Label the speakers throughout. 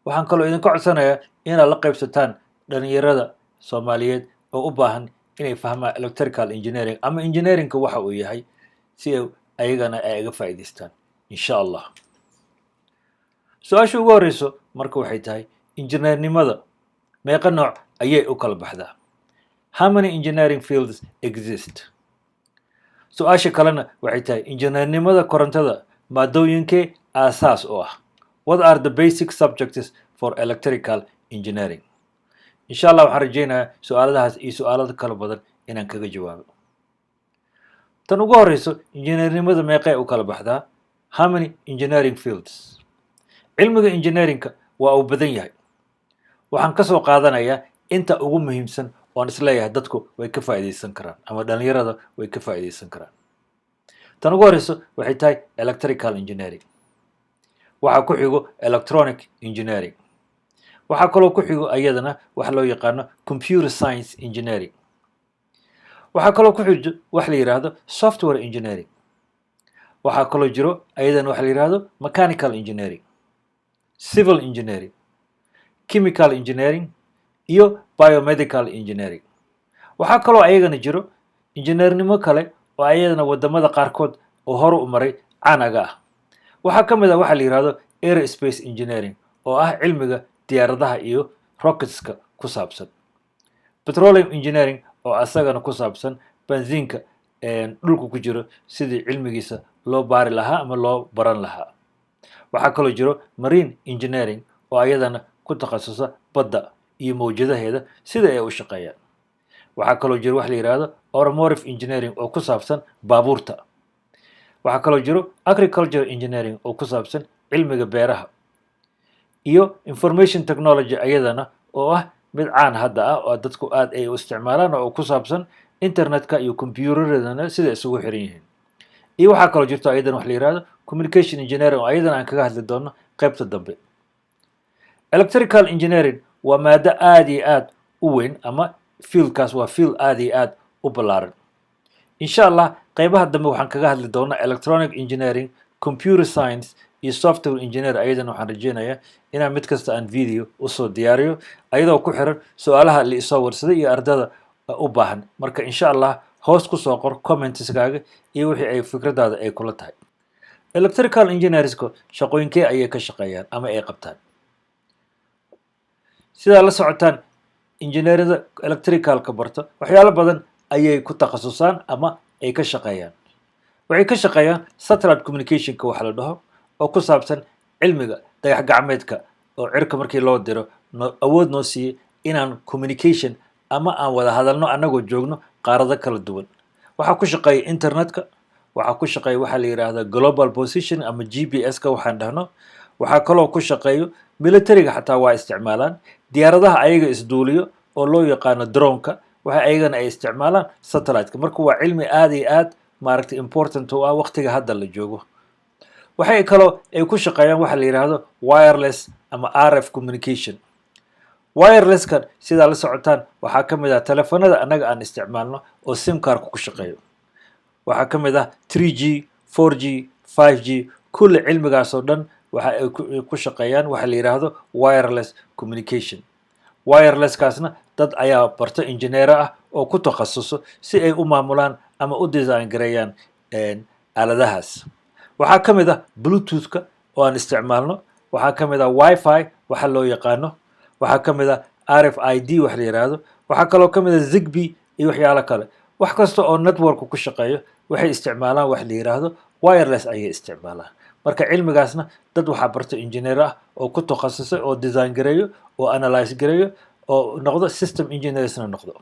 Speaker 1: Waxaan kaloo idinka codsanayaa inaad la qaybsataan dhalinyarada Soomaaliyeed oo u baahan inay fahmaan electrical engineering ama engineeringka waxa uu yahay, si ay ayagana ay iga faa'iidaystaan, insha Allah. Su-aasha ugu horeyso marka waxay tahay: injineernimada meeqa nooc ayay u kala baxdaa? How many engineering fields exist? Su-aasha kalena waxay tahay: injineernimada korontada maadooyinkee aasaas u ah? What are the basic subjects for electrical engineering? Insha Allah, waxaan rajeynayaa su-aaladahaas iyo su-aalada kala badan inaan kaga jawaabo. Tan ugu horeyso, injineernimada meeqee u kala baxdaa? How many engineering fields? Cilmiga engineeringka waa uu badan yahay. Waxaan kasoo qaadanayaa inta ugu muhiimsan oon isleeyahay dadku way ka faa'iidaysan karaan ama dhalinyarada way ka faa'iidaysan karaan. Tan ugu horeyso waxay tahay electrical engineering. Waxaa ku xigo electronic engineering. Waxaa kaloo ku xigo ayadana waxa loo yaqaano computer science engineering. Waxaa kaloo ku xigo wax la yidhaahdo software engineering. Waxaa kaloo jiro ayadana waxa la yidhaahdo mechanical engineering, civil engineering, chemical engineering iyo biomedical engineering. Waxaa kaloo ayagana jiro injineernimo kale oo ayadana wadamada qaarkood oo hore u maray caanaga ah. Waxaa ka mid ah waxa la yidhahdo aerospace engineering, oo ah cilmiga diyaaradaha iyo rocketska ku saabsan, petroleum engineering, oo asagana ku saabsan benziinka dhulka ku jiro sidii cilmigiisa loo baari lahaa ama loo baran lahaa. Waxaa kaloo jiro marine engineering, oo ayadana ku takhasusa badda iyo mawjadaheeda sida ay u shaqeeyaan. Waxaa kaloo jiro wax la yidhaahdo automotive engineering, oo ku saabsan baabuurta. Waxaa kaloo jiro agriculture engineering, oo ku saabsan cilmiga beeraha, iyo information technology ayadana oo ah mid caan hadda ah oo dadku aad ay u isticmaalaan, oo ku saabsan internetka iyo computeradana sida isugu xiran yihiin. Iyo waxaa kaloo jirto ayadana wax la yihahdo communication engineering, oo ayadana aan kaga hadli doono qaybta dambe. Electrical engineering waa maado aad iyo aad u weyn, ama fieldkaas waa field aad iyo aad u ballaaran. Insha Allah, qaybaha dambe waxaan kaga hadli doonaa electronic engineering, computer science iyo software engineer. Ayadana waxaan rajeynayaa inaan mid kasta aan video usoo diyaariyo, ayadoo ku xiran su-aalaha la isoo warsaday iyo ardada u baahan. Marka, insha Allah, hoos kusoo qor commentskaaga iyo wixii ay fikradaada ay kula tahay. Electrical engineerska shaqooyinkee ayay ka shaqeeyaan ama ay qabtaan? Sidaa la socotaan, injineerada electricalka barto waxyaalo badan ayay ku takhasusaan ama ay ka shaqeeyaan. Waxay ka shaqeeyaan satellite communicationka waxa la dhaho, oo ku saabsan cilmiga dayax gacmeedka oo cirka markii loo diro no awood noo siiyey inaan communication ama aan wada hadalno annagoo joogno qaarado kala duwan. Waxaa ku shaqeeya internetka. Waxaa ku shaqeeya waxaa la yidhaahda global position ama GPS ka waxaan dhahno. Waxaa kaloo ku shaqeeyo militariga, xataa waa isticmaalaan diyaaradaha ayaga isduuliyo oo loo yaqaano droneka. Waxa ayagana ay isticmaalaan satellite-ka. Marka waa cilmi aad iyo aad maaragtay important u ah waqtiga hadda la joogo. Waxay kaloo ay ku shaqeeyaan waxa la yidhaahdo wireless ama RF communication. Wirelesskan, sidaa la socotaan, waxaa ka mid ah telefoonada annaga aan isticmaalno oo SIM cardka ku shaqeeyo. Waxaa ka mid ah 3G, 4G, 5G. Kulli cilmigaas oo dhan waxa ay ku shaqeeyaan waxa la yidhaahdo wireless communication. Wirelesskaasna dad ayaa barto injineero ah oo ku takhasuso si ay u maamulaan ama u design gareeyaan aaladahaas. Waxaa ka mid ah Bluetoothka oo aan isticmaalno. Waxaa ka mid ah WiFi waxa loo yaqaano. Waxaa ka mid ah RFID wax la yidhaahdo. Waxaa kaloo ka mid ah Zigbee iyo waxyaalo kale. Wax kasta oo network ku shaqeeyo waxay isticmaalaan wax la yidhaahdo wireless ayay isticmaalaan. Marka cilmigaasna dad waxaa barta engineer ah oo ku takhasusay, oo design gareeyo, oo analyze gareeyo, oo noqdo system engineersna noqdo.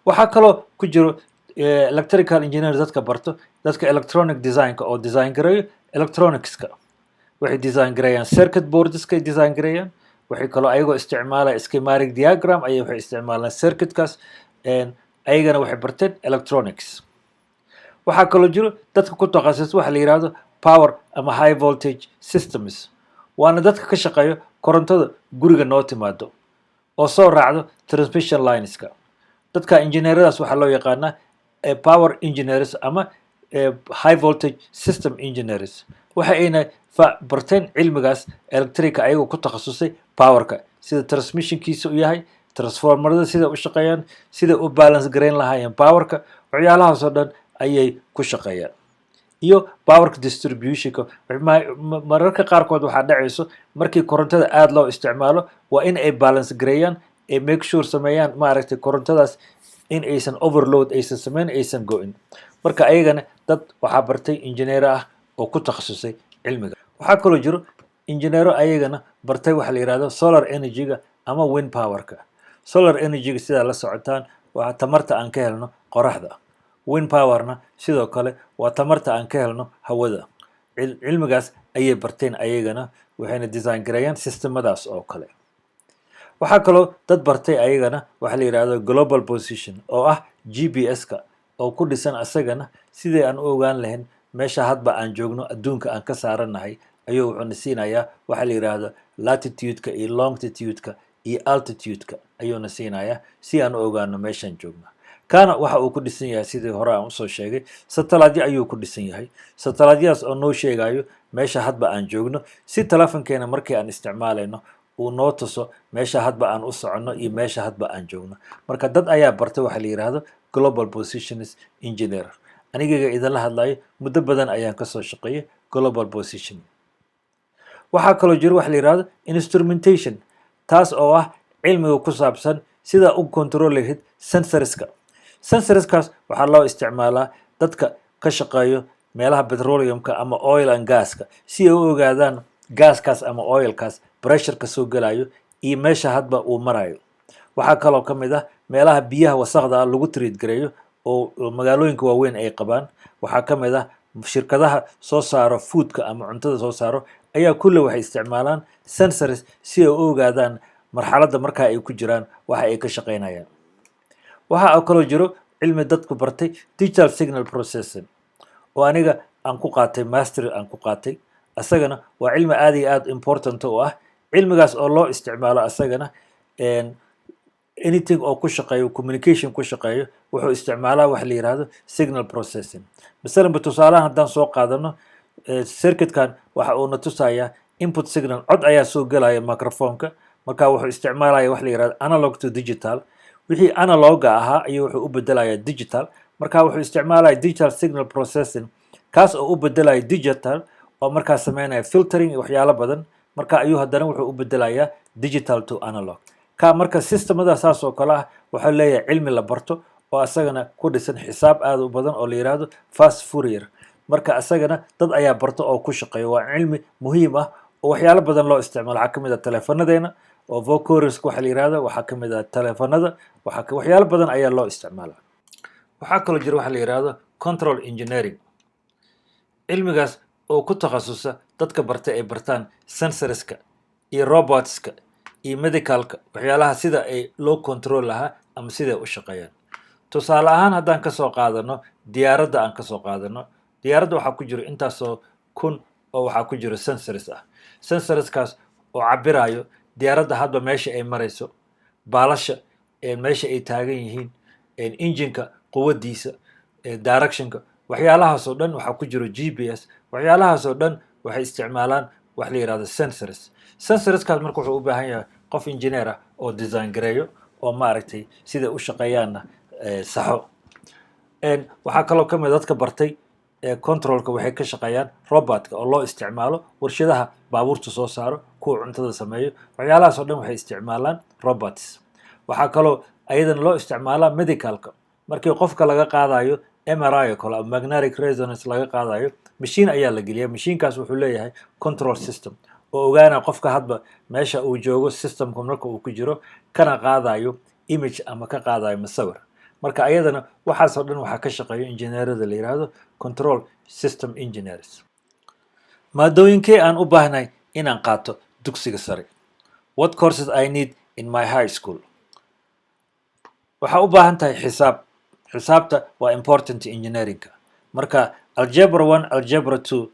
Speaker 1: Waxaa kaloo ku jiro electrical engineer dadka barto, dadka electronic designka oo design gareeyo electronicska. Waxay design gareeyaan circuit boardskay design gareeyaan. Waxay kaloo ayagoo isticmaalaya schematic diagram ayay waxay isticmaalaan circuitkaas. Ayagana waxay barteen electronics. Waxaa kaloo jiro dadka ku takhasus waxa la yidhaahdo power ama high voltage systems, waana dadka ka shaqeeyo korontada guriga noo timaado oo soo raacdo transmission lineska. Dadka engineeradaas waxaa loo yaqaanaa power engineers ama high voltage system engineers. Waxa ayna barteen cilmigaas electrica, ayagoo ku takhasusay powerka, sida transmissionkiisa u yahay, transformerada sida u shaqeeyaan, sida u balance garayn lahaayeen powerka. Waxyaalahaas oo dhan ayay ku shaqeeyaan, iyo powerka distributionka. Mararka qaarkood waxaa dhacayso, markii korontada aada loo isticmaalo, waa in ay balance gareeyaan, ay make sure sameeyaan, maaragtay, korontadaas in aysan overload aysan sameyn, aysan go-in. Marka ayagana dad waxaa bartay injineero ah oo ku takhasusay cilmiga. Waxaa kaloo jiro injineero ayagana bartay waxa la yihahdo solar energy-ga ama wind powerka. Solar energy-ga, sidaa la socotaan, waa tamarta aan ka helno qoraxda. Wind powerna sidoo kale waa tamarta aan ka helno hawada. Cilmigaas ayay barteen ayagana, waxayna design gareeyaan systemadaas oo kale. Waxaa kaloo dad bartay ayagana waxa la yidhahdo global position, oo ah GPS-ka, oo ku dhisan asagana sidii aan u ogaan lahayn meesha hadba aan joogno, adduunka aan ka saaranahay. Ayuu wuxuuna siinayaa waxa la yidhaahdo latitude-ka iyo longitude-ka iyo altitude-ka ayuuna siinayaa, si aan u ogaano meeshaan joogno. Kaana waxa uu ku dhisan yahay, sidii hore aan usoo sheegay, satellite ayuu ku dhisan yahay, satellite-yadaas oo noo sheegayo meesha hadba aan joogno, si telefonkeena markii aan isticmaalayno uu noo tuso meesha hadba aan u soconno iyo meesha hadba aan joogno. Marka dad ayaa bartay waxa la yidhaahdo global positions engineer. Anigaga idinla hadlayo muddo badan ayaan kasoo shaqeeyay global position. Waxaa kaloo jiro waxa la yidhahdo instrumentation, taas oo ah cilmiga ku saabsan sida u control lahayd sensorska. Sensorskaas waxaa loo isticmaalaa dadka ka shaqeeyo meelaha petroleumka ama oil and gaska, si ay u ogaadaan gaaskaas ama oilkaas pressureka soo gelayo iyo meesha hadba uu marayo. Waxaa kaloo ka mid ah meelaha biyaha wasaqda ah lagu treat gareeyo oo magaalooyinka waaweyn ay qabaan. Waxaa ka mid ah shirkadaha soo saaro foodka ama cuntada soo saaro ayaa kulle waxay isticmaalaan sensors si ay u ogaadaan marxaladda markaa ay ku jiraan waxa ay ka shaqeynayaan. Waxa kaloo jiro cilmi dadku bartay digital signal processing, oo aniga aan ku qaatay master aan ku qaatay. Asagana waa cilmi aad iyo aad important u ah, cilmigaas oo loo isticmaalo asagana anything oo ku shaqeeyo communication ku shaqeeyo, wuxuu isticmaalaa waxa la yihahdo signal processing. Masalanba, tusaalahan haddaan soo qaadano, circuitkan waxa uuna tusayaa input signal, cod ayaa soo gelaya microphoneka. Marka wuxuu isticmaalaya wax la yihahdo analog to digital. Wixii analoga ahaa ayuu wuxuu u bedelaya digital. Marka wuxuu isticmaalaya digital signal processing, kaas oo u bedelaya digital, oo markaa sameynaya filtering iyo waxyaalo badan. Marka ayuu haddana wuxuu u bedelayaa digital to analog ka. Marka systemada saas oo kale ah waxaa leeyahay cilmi la barto oo asagana ku dhisan xisaab aad u badan oo la yihahdo fast Fourier. Marka asagana dad ayaa barto oo ku shaqeeya. Waa cilmi muhiim ah oo waxyaalo badan loo isticmaalo. Waxaa kamid ah teleefanadeena oo vocorisk waxa la yihahdo, waxaa kamid ah teleefanada, waxyaalo badan ayaa loo isticmaalaa. Waxaa kaloo jira waxa la yihahdo control engineering, cilmigaas oo ku takhasusa dadka bartay ay bartaan sensorska iyo robotska iyo medicalka, waxyaalaha sida ay loo control lahaa ama siday u shaqeeyaan. Tusaale ahaan, haddaan kasoo qaadano diyaaradda, aan kasoo qaadano diyaaradda, waxaa ku jiro intaasoo kun oo waxaa ku jiro sensors ah, sensorskaas oo cabirayo diyaaradda hadba meesha ay marayso, baalasha meesha ay taagan yihiin, engineka quwaddiisa, directionka, waxyaalahaas oo dhan. Waxaa ku jiro GPS. Waxyaalahaas oo dhan waxay isticmaalaan wax la yihahdo sensors. Sensorskaas marka wuxuu u baahan yahay qof engineer ah oo design gareeyo oo, maaragtay, siday u shaqeeyaanna saxo. Waxaa kaloo ka mid dadka bartay controlka, waxay ka shaqeeyaan robotka oo loo isticmaalo warshadaha baabuurta soo saaro, kuwa cuntada sameeyo. Waxyaalahaas oo dhan waxay isticmaalaan robots. Waxaa kaloo ayadana loo isticmaalaa medicalka. Markii qofka laga qaadayo MRI oo kale ama magnetic resonance laga qaadayo, machine ayaa la geliya. Mashiinkaas wuxuu leeyahay control system oo ogaana qofka hadba meesha uu joogo, systemka marka uu ku jiro, kana qaadayo image ama ka qaadayo masawir. Marka ayadana waxaasoo dhan waxaa ka shaqeeyo injineerada la yihahdo control system engineers. Maadooyinkee aan u baahnahay inaan qaato dugsiga sare? What courses I need in my high school? Waxaa u baahan tahay xisaab. Xisaabta waa important engineeringka. Marka algebra 1, algebra 2,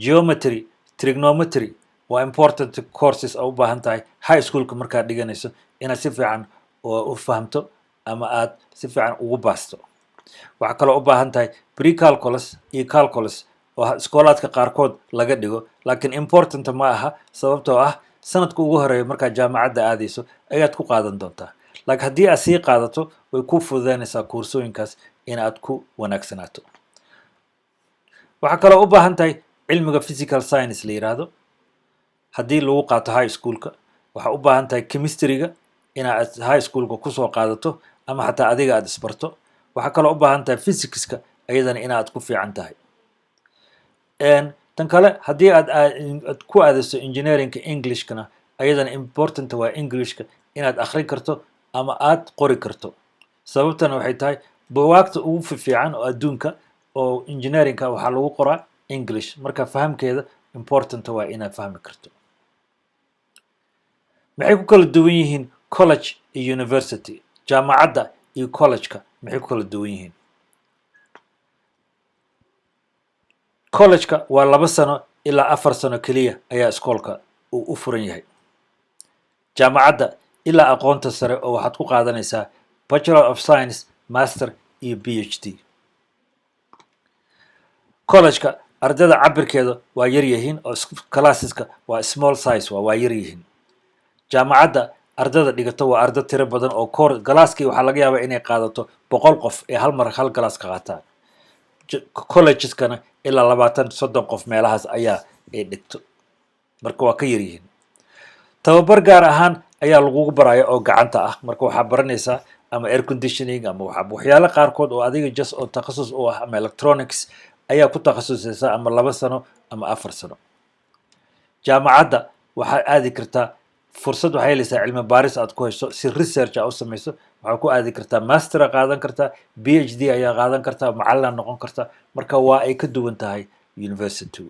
Speaker 1: geometry, trigonometry waa important courses oo u baahan tahay high schoolka markaad dhiganayso inaad si fiican oo u fahamto ama aad si fiican ugu baasto. Waxaa kaloo u baahan tahay precalculus iyo calculus. Oo iskoolaadka qaarkood laga dhigo, laakiin important ma aha, sababtoo ah sanadka ugu horeeya markaad jaamacadda aadayso ayaad ku qaadan doontaa. Laakiin haddii aad sii qaadato, way kuu fududeynaysaa koorsooyinkaas in aad ku wanaagsanaato. Waxaa kaloo u baahan tahay cilmiga physical science la yiraahdo haddii lagu qaato high schoolka. Waxaa u baahan tahay chemistryga inaad high schoolka kusoo qaadato ama xataa adiga aad isbarto. Waxaa kaloo u baahan tahay physicska iyadana inaad ku fiican tahay. Tan kale, haddii aad ku aadayso engineeringka, Englishkana ayadana important waa, Englishka inaad akhrin karto ama aad qori karto. Sababtana waxay tahay buugaagta ugu fiican oo adduunka oo engineeringka waxaa lagu qoraa English. Marka fahamkeeda important waa inaad fahmi karto. Maxay ku kala duwan yihiin college iyo university? Jaamacadda iyo collegeka maxay ku kala duwan yihiin? Collegeka waa 2 sano ilaa 4 sano keliya ayaa iskoolka uu u furan yahay. Jaamacadda ilaa aqoonta sare oo waxaad ku qaadanaysaa Bachelor of Science, Master iyo PhD. Collegeka ardayda cabirkeeda waa yar yihiin oo classeska waa small size, waa yar yihiin. Jaamacadda ardayda dhigato waa arday tiro badan oo cour classkii waxaa laga yaabaa inay qaadato 100 qof ee hal mar hal class ka qaataan. Collegeskana ilaa 20, 30 qof meelahaas ayaa ay dhigto, marka waa ka yar yihiin. Tababar gaar ahaan ayaa lagugu baraya oo gacanta ah. Marka waxaa baranaysaa ama air conditioning ama waxyaalo qaarkood oo adiga just oo takhasus u ah, ama electronics ayaa ku takhasusaysaa, ama 2 sano ama 4 sano. Jaamacadda waxaad aadi kartaa, fursad waxay helaysaa cilmi baaris aad ku hayso si research aa u samayso. Waxaad ku aadi kartaa master a qaadan kartaa, PhD ayaa qaadan kartaa, macallin noqon kartaa. Marka waa ay ka duwan tahay university.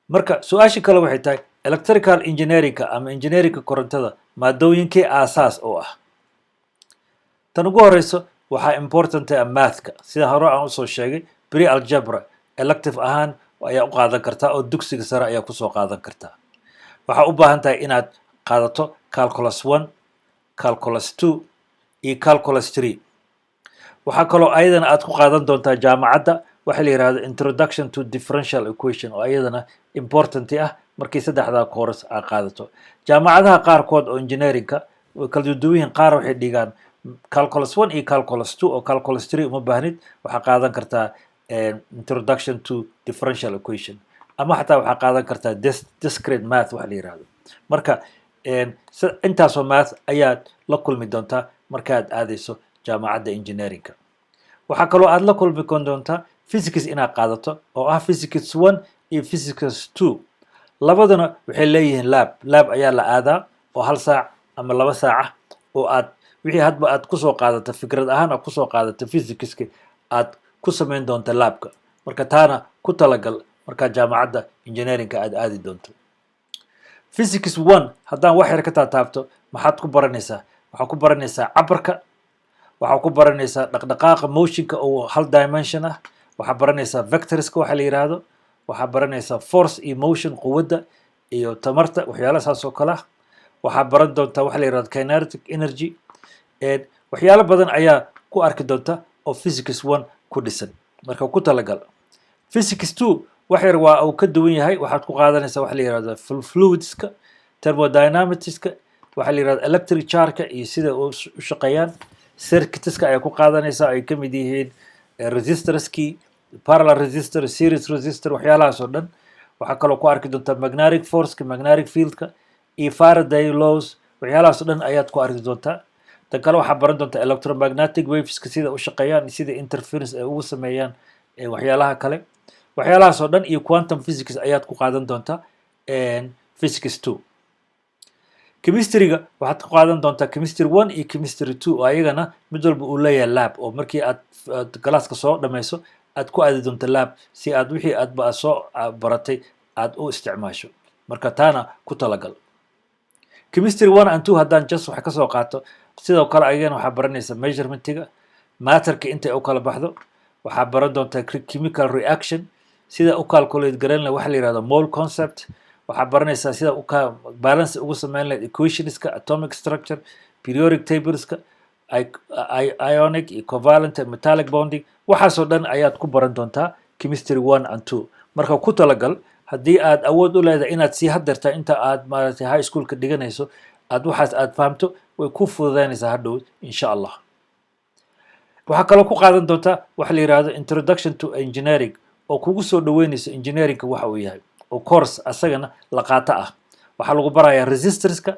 Speaker 1: Marka su-aasha kale waxay tahay, electrical engineeringka ama engineeringka korontada maadooyinkii aasaas oo ah? Tan ugu horeyso waxaa important ah mathka. Sida hore aan usoo sheegay, pre algebra elective ahaan ayaa u qaadan kartaa oo dugsiga sare ayaa kusoo qaadan kartaa. Waxaa u baahan tahay inaad qaadato calculus one, calculus two iyo calculus three. Waxaa kaloo ayadana aad ku qaadan doontaa jaamacadda waxa la yihahdo introduction to differential equation, oo ayadana important ah markii saddexdaa course aad qaadato. Jaamacadaha qaarkood oo engineeringka way kala duwan yihiin. Qaar waxay dhigaan calculus one iyo calculus two, oo calculus three uma baahnid. Waxaa qaadan kartaa introduction to differential equation, ama xataa waxaa qaadan kartaa discrete math waxa la yihahdo. Marka intaasoo math ayaad la kulmi doontaa markaad aadayso jaamacadda engineeringka. Waxaa kaloo aad la kulmi doontaa physics inaad qaadato, oo ah physics one iyo physics two. Labaduna waxay leeyihiin lab. Lab ayaa la aadaa oo hal saac ama 2 saac ah, oo aad wixii hadba aad kusoo qaadato, fikrad ahaan aad kusoo qaadato physicska, aad ku samayn doonta labka. Marka taana ku talagal markaa jaamacadda engineeringka aad aadi doonto. Physics one haddaan wax yar ka taataabto, maxaad ku baranaysaa? Waxaad ku baranaysaa cabarka, waxaad ku baranaysaa dhaqdhaqaaqa, motionka oo hal dimension ah, waxaad baranaysaa vectorska waxa la yiraahdo, waxaad baranaysaa force iyo motion, quwadda iyo tamarta, waxyaala saas oo kale ah. Waxaad baran doontaa waxa la yirahdo kinetic energy. Waxyaalo badan ayaa ku arki doonta oo physics one ku dhisan. Marka ku talagal. Physics two wax yar waa uu ka duwan yahay. Waxaad ku qaadanaysaa waxa la yirahdo fluidska, thermodynamicska, waxaa la yirahdo electric charge iyo sida u shaqeeyaan, circuitska ayaa ku qaadanaysaa, ay ka mid yihiin resistorskii, parallel resistor, series resistor, waxyaalahaas oo dhan. Waxaa kaloo ku arki doontaa magnetic forceka, magnetic fieldka iyo Faraday laws. Waxyaalahaas oo dhan ayaad ku arki doontaa. Tan kale, waxaa baran doontaa electromagnetic waveska, sida u shaqeeyaan, sida interference ay ugu sameeyaan waxyaalaha kale. Waxyaalahaas oo dhan iyo quantum physics ayaad ku qaadan doontaa physics two. Chemistryga waxaad ku qaadan doontaa chemistry one iyo chemistry two, oo ayagana mid walba uu leeyahay lab, oo markii aad classka soo dhammayso aad ku aadi doonto lab si aad wixii aadba aad soo baratay aad u isticmaasho. Marka taana ku talagal. Chemistry one and two haddaan just wax kasoo qaato, sidoo kale ayagana waxaa baranaysa measurementiga matterka intay u kala baxdo. Waxaa baran doontaa chemical reaction, sida u calculate garan lahayd waxa la yihahdo mole concept. Waxaa baranaysaa sida u balance ugu sameyn lahayd equationska, atomic structure, periodic tableska. Ionic iyo covalent and metallic bonding, waxaasoo dhan ayaad ku baran doontaa chemistry one and two. Marka ku talagal, haddii aad awood u leedahay inaad sii hadeerta inta aad maaragtay high schoolka dhiganayso aad waxaas aad fahamto, way ku fududaynaysaa hadhow, insha Allah. Waxaa kaloo ku qaadan doontaa waxa la yidhaahdo Introduction to Engineering, oo kugu soo dhaweynayso engineeringka waxa uu yahay, oo course asagana la qaato ah. Waxaa lagu barayaa resistorska,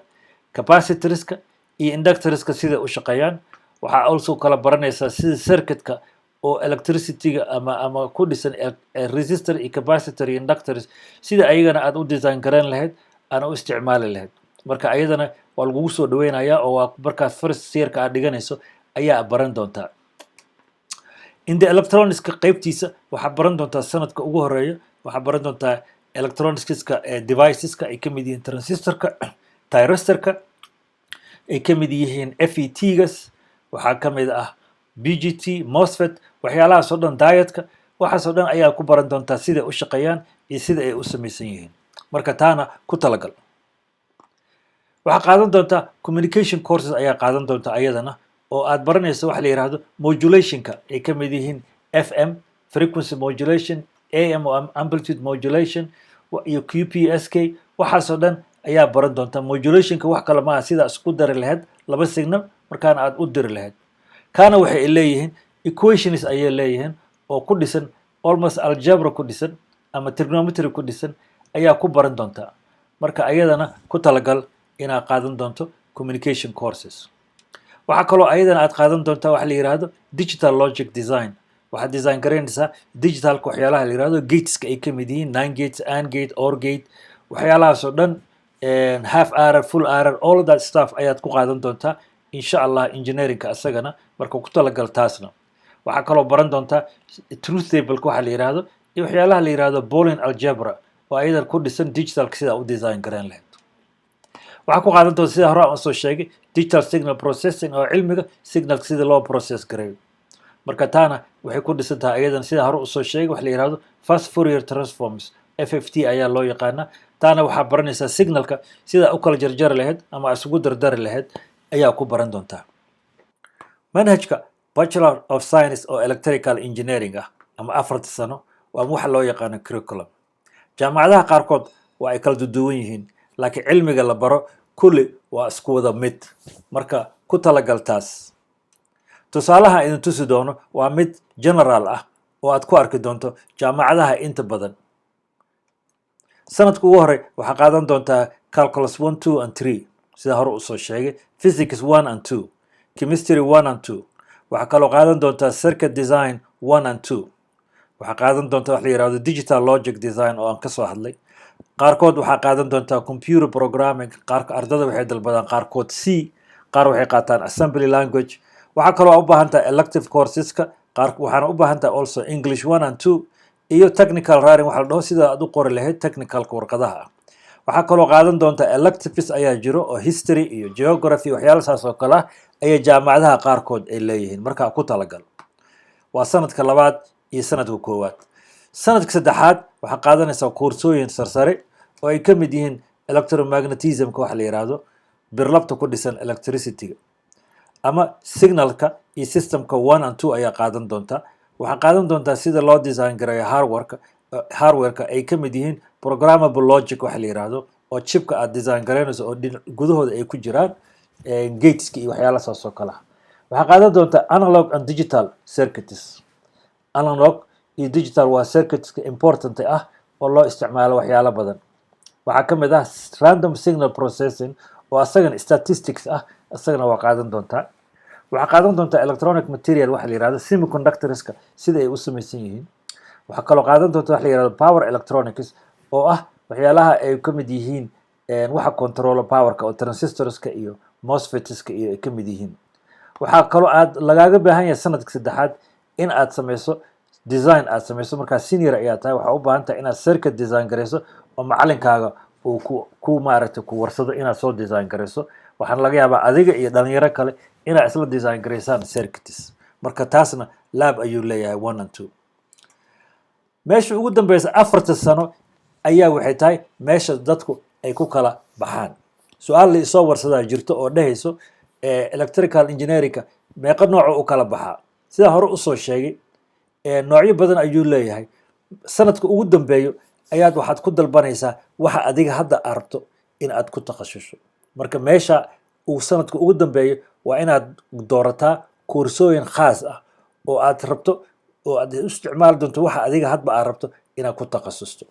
Speaker 1: capacitorska iyo inductorska sida u shaqeeyaan. Waxaa also kala baranaysaa sida circuitka oo electricityga ama ku dhisan resistor iyo capacitor iyo inductors, sida ayagana aad u design garan lahayd aana u isticmaali lahayd. Marka ayadana waa lagugu soo dhaweynayaa, oo waa markaas first yearka aad dhiganayso ayaa baran doontaa. In the electronicska qaybtiisa waxaa baran doontaa, sanadka ugu horeeya waxaa baran doontaa electronicska deviceska ay ka mid yihiin transistorka, thyristorka, ay ka mid yihiin FET-gas, waxaa ka mid ah BJT, MOSFET, waxyaalahaas oo dhan, diodeka, waxaas oo dhan ayaa ku baran doontaa siday u shaqeeyaan iyo sida ay u samaysan yihiin. Marka taana ku talagal. Waxaa qaadan doontaa communication courses ayaa qaadan doontaa ayadana, oo aad baranayso waxa la yidhaahdo modulationka, ay ka mid yihiin FM, frequency modulation, AM oo amplitude modulation, iyo QPSK. Waxaasoo dhan ayaa baran doontaa. Modulationka wax kale maaha, sida isku dari lahayd laba signal markaana aad u diri lahayd. Kaana waxay leeyihiin equations ayay leeyihiin oo ku dhisan almost algebra ku dhisan ama trigonometry ku dhisan ayaa ku baran doontaa. Marka ayadana ku talagal inaad qaadan doonto communication courses. Waxaa kaloo ayadana aad qaadan doontaa waxa la yidhaahdo digital logic design. Waxaad design garaynaysaa digitalka waxyaalaha la yidhahdo gateska, ay ka mid yihiin NAND gates, AND gate, OR gate, waxyaalahaas oo dhan, half adder, full adder, all of that stuff ayaad ku qaadan doontaa, insha Allah, engineeringka asagana. Marka ku talagal taasna. Waxaa kaloo baran doontaa truth tableka waxa la yidhaahdo iyo waxyaalaha la yidhahdo Boolean algebra, oo ayadan ku dhisan digitalka sidaa u design garayn lahayd. Waxaa ku qaadan doonta, sida hore aan soo sheegay, digital signal processing, oo cilmiga signalka sida loo process gareeyo. Marka taana waxay ku dhisan tahay ayadan, sida hore usoo sheegay, waxa la yidhahdo fast Fourier transforms, FFT ayaa loo yaqaanaa. Taana waxaa baranaysaa signalka sida u kala jarjari lahayd ama isugu dardari lahayd ayaa ku baran doontaa. Manhajka Bachelor of Science oo electrical engineering ah ama 4-ta sano waa waxa loo yaqaano curriculum. Jaamacadaha qaarkood waa ay kala duduwan yihiin, laakiin cilmiga la baro kulli waa isku wada mid. Marka ku talagal taas. Tusaalaha idin tusi doono waa mid general ah oo aad ku arki doonto jaamacadaha inta badan. Sanadka ugu horey waxaa qaadan doontaa calculus one, two and three, sida hore usoo sheegay, physics one and two, chemistry one and two. Waxaa kaloo qaadan doontaa circuit design one and two. Waxaa qaadan doontaa wax la yihahdo digital logic design oo aan kasoo hadlay. Qaarkood waxaa qaadan doontaa computer programming. Qaar ardada waxay dalbadaan qaarkood C, qaar waxay qaataan assembly language. Waxaa kaloo u baahan tahay elective courseska qaar. Waxaana u baahan tahay also English one and two iyo technical writing, waxa la dhaho sida aad u qori lahayd technicalka warqadaha ah. Waxaa kaloo qaadan doontaa electives ayaa jiro oo history iyo geography, waxyaala saas oo kale ah ayay jaamacadaha qaarkood ay leeyihiin. Marka ku talagal. Waa sanadka labaad iyo sanadka koowaad. Sanadka saddexaad waxaa qaadanaysaa koorsooyin sarsare oo ay ka mid yihiin electromagnetismka, waxa la yidhaahdo birlabta ku dhisan electricityga ama signalka iyo systemka one and two ayaa qaadan doontaa. Waxaa qaadan doontaa sida loo design gareeyo hardwareka, ay ka mid yihiin programmable logic waxa la yidhaahdo, oo chipka aad design garaynayso oo dhinac gudahooda ay ku jiraan gateska iyo waxyaala saas oo kale ah. Waxaa qaadan doontaa analog and digital circuits. Analog iyo digital waa circuitska important ah oo loo isticmaalo waxyaalo badan. Waxaa ka mid ah random signal processing, oo asagana statistics ah, isagana waa qaadan doontaa. Waxaa qaadan doontaa electronic material, waxa la yihahdo semiconductorska, sida ay u samaysan yihiin. Waxaa kaloo qaadan doonta waxa la yihahdo power electronics, oo ah waxyaalaha ay ka mid yihiin waxa controlo powerka, oo transistorska iyo MOSFETska iyo ay ka mid yihiin. Waxaa kaloo aad lagaaga baahan yahay sanadka saddexaad in aad sameyso design aad sameyso. Markaa senior ayaa tahay, waxaa u baahan tahay inaad circuit design garayso oo macalinkaaga uu ku maaragtay ku warsado inaad soo design garayso. Waxaana laga yaabaa adiga iyo dhalinyaro kale inaad isla design garaysaan circuits. Marka taasna lab ayuu leeyahay one and two. Meesha ugu dambeysa, 4-ta sano, ayaa waxay tahay meesha dadku ay ku kala baxaan. Su-aal la isoo warsadaa jirto oo dhehayso electrical engineeringka Meeqa nooco u kala baxaa? Sidaa hore usoo sheegay, noocyo badan ayuu leeyahay. Sanadka ugu dambeeyo ayaad waxaad ku dalbanaysaa waxa adiga hadda aad rabto in aad ku takhasusho. Marka meesha uu sanadka ugu dambeeyo waa inaad doorataa koorsooyin khaas ah oo aad rabto oo aad u isticmaali doonto waxa adiga hadba aad rabto inaad ku takhasusto.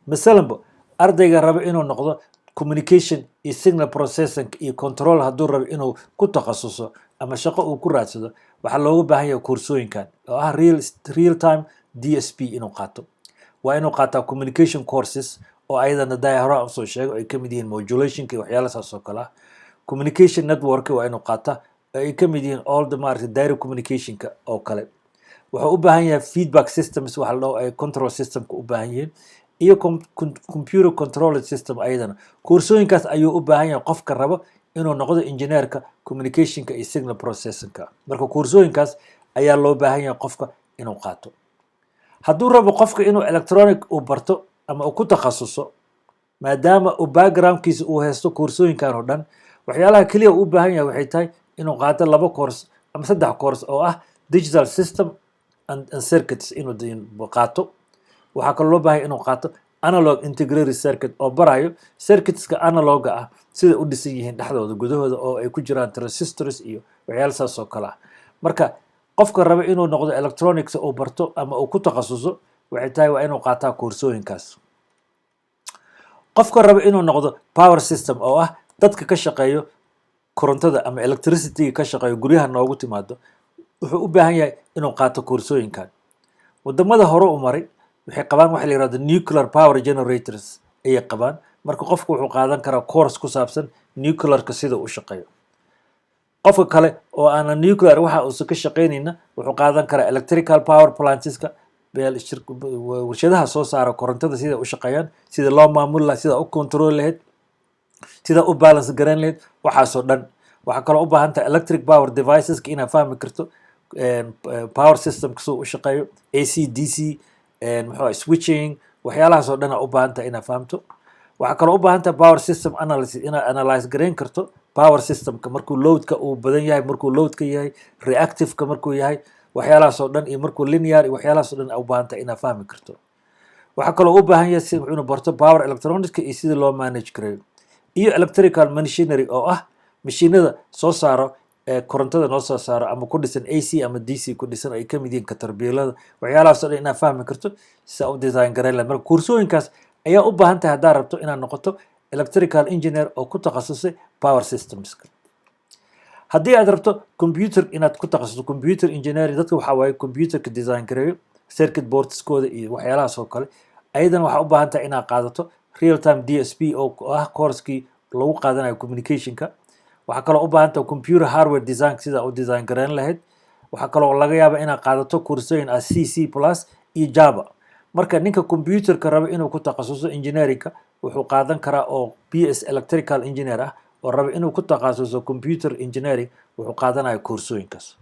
Speaker 1: Masalanba, ardayga raba inuu noqdo communication iyo signal processing iyo control, hadduu rabo inuu ku takhasuso ama shaqo uu ku raadsado, waxaa looga baahan yahay koorsooyinkan oo ah real time DSP inuu qaato. Waa inuu qaataa communication courses oo ayadana daa hore aan usoo sheego, ay kamid yihiin modulationka iyo waxyaala saas oo kale ah. Communication network waa inuu qaataa, oo ay kamid yihiin all the, maaragtay, direct communicationka oo kale. Wuxuu u baahan yahay feedback systems waxa la dhaho, ay control systemka u baahan yihiin, iyo computer controlled system. Ayadana koorsooyinkaas ayuu u baahan yahay qofka rabo inuu noqdo engineerka communicationka iyo signal processingka. Marka koorsooyinkaas ayaa loo baahan yahay qofka inuu qaato. Hadduu rabo qofka inuu electronic uu barto ama uu ku takhasuso, maadaama uu backgroundkiisa uu haysto koorsooyinkan oo dhan, waxyaalaha keliya uu u baahan yahay waxay tahay inuu qaato laba course ama saddex course oo ah digital system and circuits inuu qaato. Waxaa kaloo loo baahan yahay inuu qaato analog integrated circuit, oo barayo circuitska analoga ah sida u dhisan yihiin dhexdooda, gudahooda, oo ay ku jiraan transistors iyo waxyaala saas oo kale ah. Marka qofka raba inuu noqdo electronics uu barto ama uu ku takhasuso, waxay tahay waa inuu qaataa koorsooyinkaas. Qofka raba inuu noqdo power system, oo ah dadka ka shaqeeyo korontada ama electricity ka shaqeeyo, guryaha noogu timaado, wuxuu u baahan yahay inuu qaato koorsooyinkan. Wadamada hore u maray waxay qabaan waxa la yihahdo nuclear power generators ayay qabaan. Marka qofku wuxuu qaadan karaa course ku saabsan nuclearka sida u shaqeeyo. Qofka kale oo aanan nuclear waxa uusan ka shaqeynayna wuxuu qaadan karaa electrical power plantska, warshadaha soo saara korontada, sida u shaqeeyaan, sida loo maamuli lahaa, sida u control lahayd, sida u balance garan lahayd, waxaasoo dhan. Waxaa kaloo u baahan tahay electric power deviceska inaad fahmi karto, power systemka sida u shaqeeyo, AC, DC, muxuu ahay, switching, waxyaalahaas oo dhan aa u baahan tahay inaad fahamto. Waxaa kaloo u baahan tahay power system analysis, inaad analyze gareyn karto power systemka markuu loadka uu badan yahay, markuu loadka yahay reactiveka, markuu yahay waxyaalahaas oo dhan, iyo markuu linear iyo waxyaalahaas oo dhan aa u baahan tahay inaad fahmi karto. Waxaa kaloo u baahan yahay si inuu barto power electronicska iyo sida loo manage gareeyo, iyo electrical machinery, oo ah mashiinada soo saaro ee korontada noo soo saaro ama ku dhisan AC ama DC ku dhisan, ay kamid yihiin caterpillarada, waxyaalahaas oo dhan inaad fahmi karto si u design gareyn lahayd. Marka koorsooyinkaas ayaa u baahan tahay haddaad rabto inaad noqoto electrical engineer oo ku takhasusay power systemska. Haddii aad rabto computer inaad ku takhasusto, computer engineering, dadka waxaa waaye computerka design gareeyo, circuit boardskooda iyo waxyaalahaas oo kale, ayadana waxaa u baahan tahay inaad qaadato real time DSP, oo ah coursekii lagu qaadanayo communicationka. Waxaa kaloo u baahan tahay computer hardware design, sida u design gareyn lahayd. Waxaa kaloo laga yaabaa inaad qaadato koorsooyin ah C, C plus iyo Java. Marka ninka computerka raba inuu ku takhasuso engineeringka wuxuu qaadan karaa, oo BS electrical engineer ah oo raba inuu ku takhasuso computer engineering, wuxuu qaadanaya koorsooyinkaas.